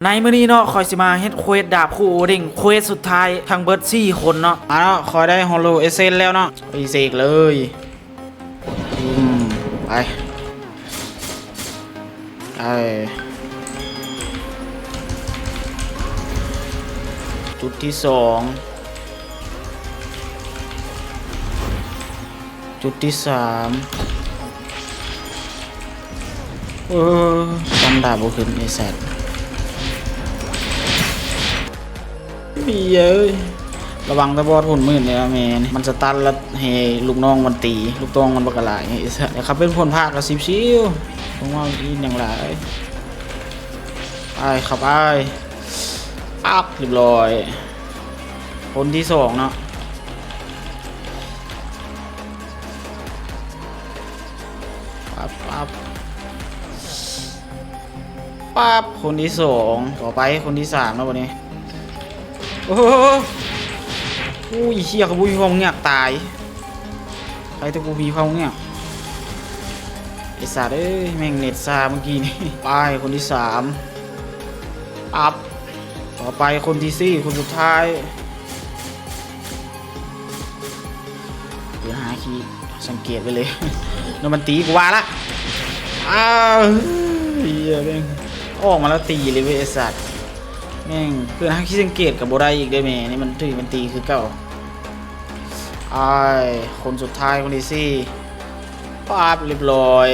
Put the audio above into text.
ໃນມື້ນີ້ເນາະ ຂ້ອຍຊິມາເຮັດເຄວດດາບຄູ່ໂອເດ້ງ ເຄວດສຸດທ້າຍ ທັງເບິດສີ່ຄົນເນາະ. ມາເນາະ ຂ້ອຍໄດ້ໂຮໂລເອເຊັນແລ້ວເນາະ ໄປເສກເລີຍ. ອືມ ໄປ ໄປ ຈຸດທີສອງ ຈຸດທີສາມ ເອີ ຈຳດາບບໍ່ຂຶ້ນ ໄອ້ສັດ ເອີຍ ລະວັງແຕ່ບອດຫຸ່ນມືດນີ້ລະແມ່ນ ມັນສະຕັນລະ ໃຫ້ລູກນ້ອງມັນຕີ ລູກນ້ອງມັນບັກກະຫຼາຍ ໄອ້ສັດ ແຕ່ຄັນເປັນຄົນພາກກະຊິວໆ ບໍ່ເວົ້າອີ່ຫຍັງຫຼາຍ ໄປ ເຂົ້າໄປ ປັບ ຮຽບຮ້ອຍ ຄົນທີສອງເນາະ ປັບ ປັບ ປັບ ຄົນທີສອງ ຕໍ່ໄປຄົນທີສາມແລ້ວບັດນີ້ ໂອ້ໂຫ ອຸ້ຍ ເຮີ້ຍ ກູບໍ່ມີຄວາມງຽບ ຕາຍ ໃຜແຕ່ກູມີຄວາມງຽບ ໄອ້ສັດເອີຍ ແມ່ງເນັດຊ້າມື້ກີ້ນີ້ ໄປ ຄົນທີສາມ ປັບ ຕໍ່ໄປຄົນທີສີ່ ຄົນສຸດທ້າຍ ເດີນຫາຂີ້ ສັງເກດໄວ້ເລີຍ ໂດນມັນຕີ ກູວ່າລະ ອ້າວ ເຮີ້ຍ ແມ່ງອອກມາແລ້ວຕີເລີຍເວີຍ ໄອ້ສັດ ແມ່ງເດີນຫາຂີ້ສັງເກດກະບໍ່ໄດ້ອີກເດ້ແມ່ ນີ້ມັນຖືກມັນຕີຄືເກົ່າ ອ້າຍ ຄົນສຸດທ້າຍ ຄົນທີສີ່ ປັບ ຮຽບຮ້ອຍ.